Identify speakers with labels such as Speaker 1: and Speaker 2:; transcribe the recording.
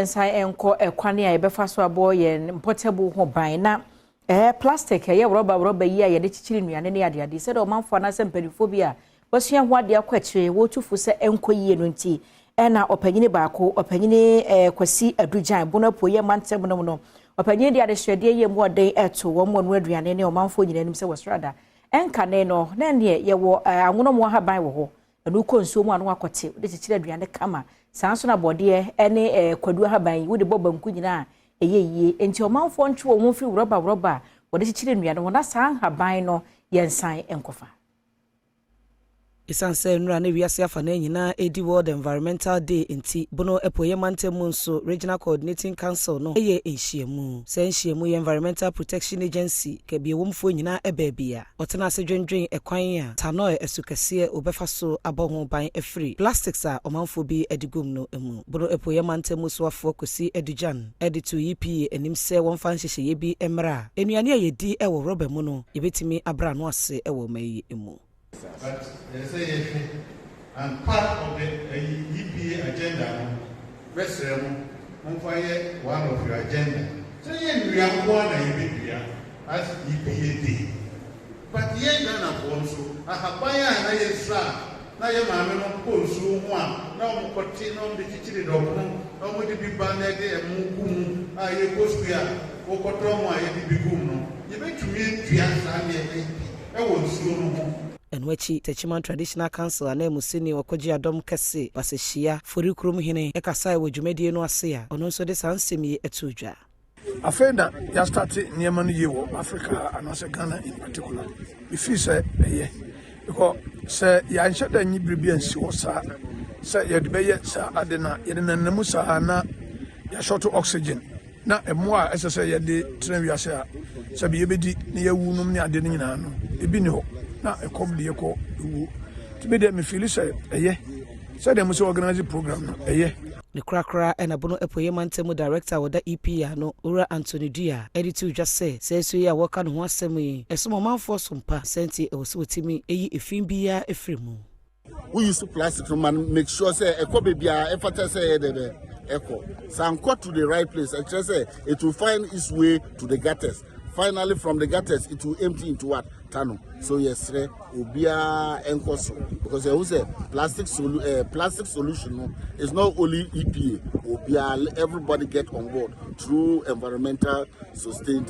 Speaker 1: Nsan nkɔ ɛkwan a yɛbɛfa so abɔ yɛn mpɔtɛbo ho ban na plastic, ɛyɛ rɔba rɔba yi a yɛde kyekyere nnuane ne adeade, sɛdeɛ ɔmanfoɔ anaasɛ mpanimfoɔ bi a wɔasua ho adeɛ akɔ akyire wɔretu fo sɛ ɛnkɔ yie no. Nti ɛna ɔpanyini baako, ɔpanyini Kwasi Adugyan, Bono Apuoyɛ mantam no mu no, ɔpanyini de adehyɛdeɛ yie mu ɔden ɛto wɔn mu ɔno aduane ne ɔmanfoɔ nyinaa anim sɛ wɔsrada ɛnkane no na neɛ yɛwɔ anwono mu ahaban wɔ hɔ. Ɛno kɔ nsuo mu a no akɔte wode kyekyere aduane kama. Saa nso na bɔdeɛ ne kwadu ahaban yi wode bɔ banku nyinaa, ɛyɛ yie. Nti ɔmanfoɔ ntwe wɔn ho firi rɔba rɔba a wɔde kyekyere nnuane ho na saa nhaban no yɛnsan nkɔfa.
Speaker 2: Ɛsiane sɛ nnura ne wiase afa no nyinaa ɛdi World Environmental Day nti, Bono Apueɛ mantam mu nso, Regional Coordinating Council no ɛyɛ nhyiamu. Sɛ nhyiamu yɛ Environmental Protection Agency kabiewomfoɔ nyinaa ɛbaabi a ɔtena ase dwendwen ɛkwan a Tanoɛ ɛso kɛseɛ wɔbɛfa so abɔ ho ban afiri plastics a ɔmanfoɔ bi de gum no mu. Bono Apueɛ mantam mu soafoɔ Kwasi Adugyan ɛde to EPA anim sɛ wɔmfa nhyehyɛeɛ bi mmerɛ a nnuane a yɛdi ɛwɔ rɔba mu no yɛbɛtumi abra no ase ɛwɔ ɔman yi mu.
Speaker 3: But yɛsɛ yɛhwɛ, and part of the EPA agenda no, bɛsrɛ mo, momfa yɛ one of your agenda sɛ yɛ nnua nko a na yɛbɛdua as EPA Day, but yɛn Ghanafoɔ nso, ahaban a na yɛsra a na yɛ maame no kɔ nsuo ho a na wɔn kɔte na wɔn de kyikyiri dɔkono na wɔn de bi ba na yɛde ɛmo gu mu a yɛkɔ sukuu a wɔkɔtɔ mu a yɛde bi gu mu no, yɛbɛtumi adua saa nneɛma yi bi ɛwɔ nsuo no ho.
Speaker 2: Ɛno akyi, Techiman Traditional Council ananmusini Ɔkɔgye Adɔm Kɛse Basahyia Fori Kurom Hene ɛkasae wɔ dwumadie no ase a ɔno nso de saa nsɛm yi ɛto dwa.
Speaker 4: Afei na yɛastart nneɛma no yie wɔ Africa anaasɛ Ghana in particular. Mefii sɛ ɛyɛ because sɛ yɛanhyɛ da nyi biribi ansi hɔ saa sɛ yɛde bɛyɛ saa ade no a, yɛde nanamu saa na yɛahyɔto oxygen na mmoa a ɛsɛ sɛ yɛde tena wiase a sɛbi yɛbɛdi na yɛawu nom ne ade no nyinaa no, ebi ni hɔ na ɛkɔm de yɛkɔ ewuo. Nti mi deɛ, mefeel sɛ ɛyɛ sɛdeɛ mo sɛ organize program no, ɛyɛ.
Speaker 2: Ne korakora ɛna Bono Apueɛ mantam mu director a wɔda EPA no, Owura Anthony Dua, ɛde to dwa sɛ sɛ nsuo yi a wɔka ne ho asɛm yi ɛsom ɔmanfoɔ so mpa sɛ nti ɛwɔ sɛ wɔtumi ɛyi efi biara ɛfiri mu.
Speaker 5: Wo use plastic no man, make sure sɛ ɛkɔ baabi a ɛfata sɛ ɛyɛ dɛdɛ ɛkɔ. Sɛ ankɔ to the right place, ɛkyerɛ sɛ it will find its way to the gutters. Finally, from the gutters it will empty into what? Tano. So yɛsrɛ obiara ɛnkɔ so because ɛho sɛ plastic solution no is not only EPA. Obiara, everybody get on board through environmental sustained.